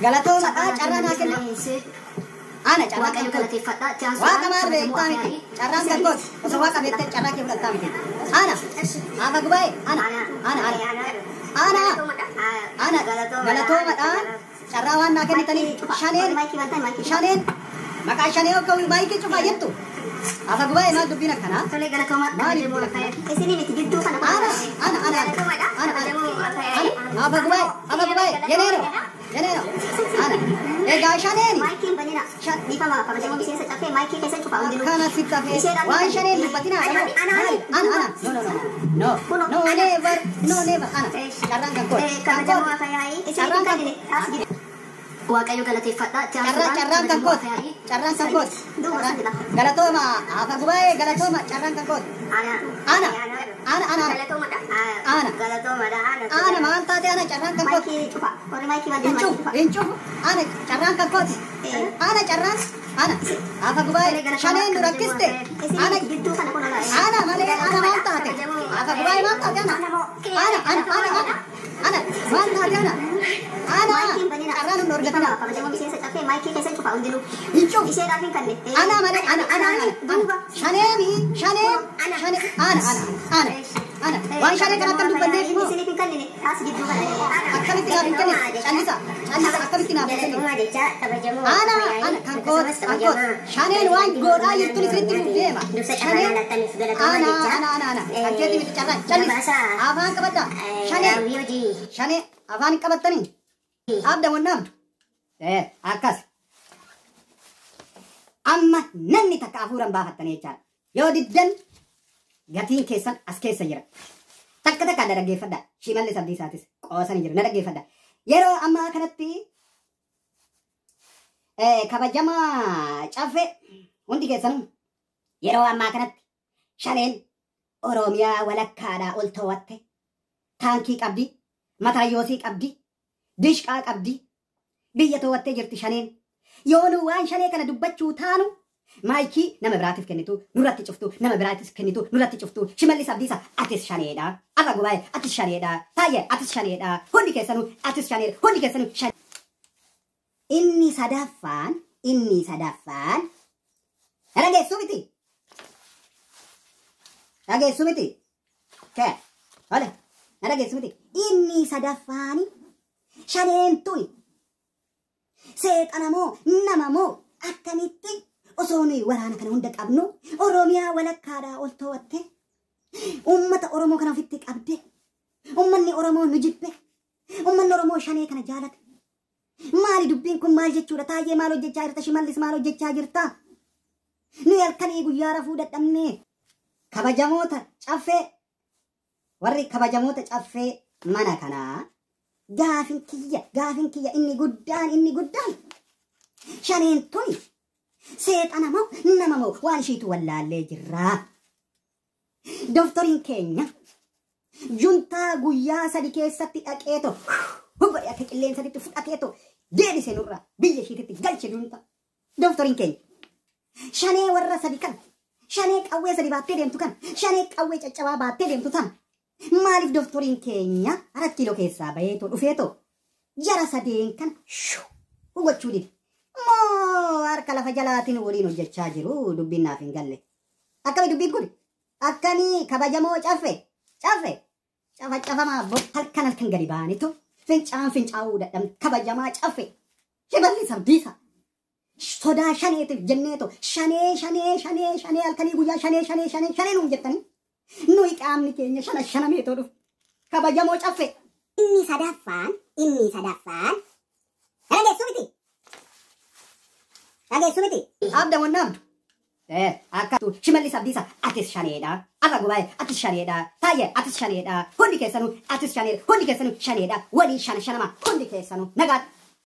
Galatoomadha carraa naa kenna. Ana carraa Waaqayyo kan kooti. galateeffadha. Itti Waaqa aansuudhaan maal beektaa kabajamoo miti. Carraan kan kooti. Osoo waaqa beektee carraa kee fudhattaa miti. Ana. Afa gubaa'e. Ana. Ana. Ana. Ana. Ana. Galatoomadha. Carraa waan naa kennitaniif shaneen shaneen maqaa shanee akka maayikii cufaa jettu. Afa gubaa'e maal dubbiin akkanaa? Tole galatooma Maali kabajamoo dubbiin afyaa'ii. Isinii miti gidduu kana Ana. Ana. Ana. Galatoomadha. Ana. Kabajamoo afyaa'ii. Ana. Afa gubaa'e. Afa gubaa'e. Yeneero. Yeneero. Ana. Egaa shaneeni. Maayikiin banina. Dhiifama kabajamoo miseensa caffee maayikii keessa cufaa hundinuu. Akkana sitti hafee waan shaneen dubbatinaa dhaboo. Maali? Ana. Ana. No no no. No. No never. No never. Ana. Carraan kan kooti. Kan Kabajamoo kooti. afyaa'ii. Isinii Carraan kan kan as gidduu. Waaqayyo galateeffadha. Itti Carraa aansuudhaan carraan kan kabajamoo kooti. afyaa'ii. Carraan kan kooti. Duuba Carraan- sana. Galatooma. Afa gubaa'e galatooma. Carraan kan kooti. Ana. Ana. Ana. Ana. Galatoomadha. Ana. Galatoomadha. Ana maal taate ana carraan kan kooti. Maayikii cufa. Warri maayikii bantan Hin maayikii cufu. cufa. Hin cufu. Ana carraan kan kooti. Ana carraan. Ana. Afa gubaa'e shaneen nu rakkiste. Ana. Gidduu kana kun Ana malee ana maal taate? Afa gubaa'e maal taate ana? Ana ana ana ana ana maal taate ana? Ana Maayikiin banina. carraan nu argatina. Kabajamoo miseensa caffee maayikii keessa cufa hundinuu. Hin cufu. Isheedhaaf hin kenne. Ana malee ana ana ana Duuba. shaneemi shaneen shane ana ana ana ana waan shanee kana akkam dubbanneef immoo Isiniif hin kennine. As gidduu kana. akkamitti naaf hin kennine callisa callisa akkamitti naaf hin kennine. Jecha kabajamoo Ana ana kan kooti kan kooti shaneen waan godhaa jirtun isinitti nuuf deema. Shaneen ana ana ana ana kan keetii miti carraan callisa afaan qabaddaa shaneen shanee afaan hin qabattanii abda wanna abdu akkas amma namni takka hafuuran baafattanii jechaadha. Yoo diddan gatiin keessan as keessa jira. Takka takka na dhaggeeffadha. Shimallis Abdiisaatis qoosanii jiru na dhaggeeffadha. Yeroo ammaa kanatti kabajamaa caffee hundi keessanuu yeroo ammaa kanatti shaneen Oromiyaa walakkaadhaa ol to'atte taankii qabdi, matarayyoosii qabdi, dishqaa qabdi, biyya to'attee jirti shaneen. Yoo nu waan shanee kana dubbachuu taanu maayikii nama biraatiif kennitu nurratti cuftu nama biraatiif kennitu nurratti cuftu. Shimallis Abdiisaa atis shaneedha. Afa Gubaa'e atis shaneedha. Taayye atis shaneedha. Hundi keessanuu atis shaneedha. Hundi keessanuu shane. Inni sadaffaan dhageessuu miti. Dhageessuu miti. Kee ole dhageessuu miti. Inni sadaffaani shaneen tuni seexana moo nama moo akkamitti osoo nuyi waraana kana hunda qabnu Oromiyaa walakkaadhaa ol to'atte ummata Oromoo kana ofitti qabde ummanni Oromoo nu jibbe ummanni Oromoo shanee kana jaalate. Maali dubbiin kun maal jechuudha? Taayyee maal hojjechaa jirta? Shimallis maal hojjechaa jirta? Nuyi halkanii guyyaa rafuu dadhabne. Kabajamoota caffee warri kabajamoota caffee mana kanaa gaafin kiyya inni guddaan shaneen tuni seexana moo nama moo waan ishiitu wallaallee jirraa. Dooftoriin keenya juntaa guyyaa 3 keessatti dhaqeeto godhe akka qilleensatti fudhateeto deebise nurra biyya ishiititti galche juntaa. Dooftoriin keenya shanee warra sadi kan shanee qawwee sadi baattee deemtu kan shanee qawwee caccabaa baattee deemtu tan maaliif dooftoriin keenya 4 kiiloo keessaa baheetoo dhufeetoo jara sadeen kana shuu gochuu dide? Moo harka lafa jalaatiin waliin hojjechaa jiru dubbiin naaf hin galle. Akkami dubbiin kun? Akkamii kabajamoo caffe? Caffe? Cafa cafamaa halkan halkan gadi ba'anitu fincaan fincaa'uu dadhabne kabajamaa caffe. Shimallis Abdiisaa. Sodaa shaneetiif jenneeto shanee shanee shanee shanee halkanii guyyaa shanee shanee shanee shanee nuun jettanii nuyi qaamni keenya shana shanameetoo dhufu. Kabajamoo caffe. Inni sadaffaan dhageessuu miti. Dhageessuu miti. Abda wanna abdu. Akka Shimallis Abdiisaa atis shaneedha. Afa Gubaa'e atis shaneedha. Taayye atis shaneedha. Hundi keessanuu atis shaneedha. Hundi keessanuu shaneedha. Walii shana shanama hundi keessanuu nagaatti.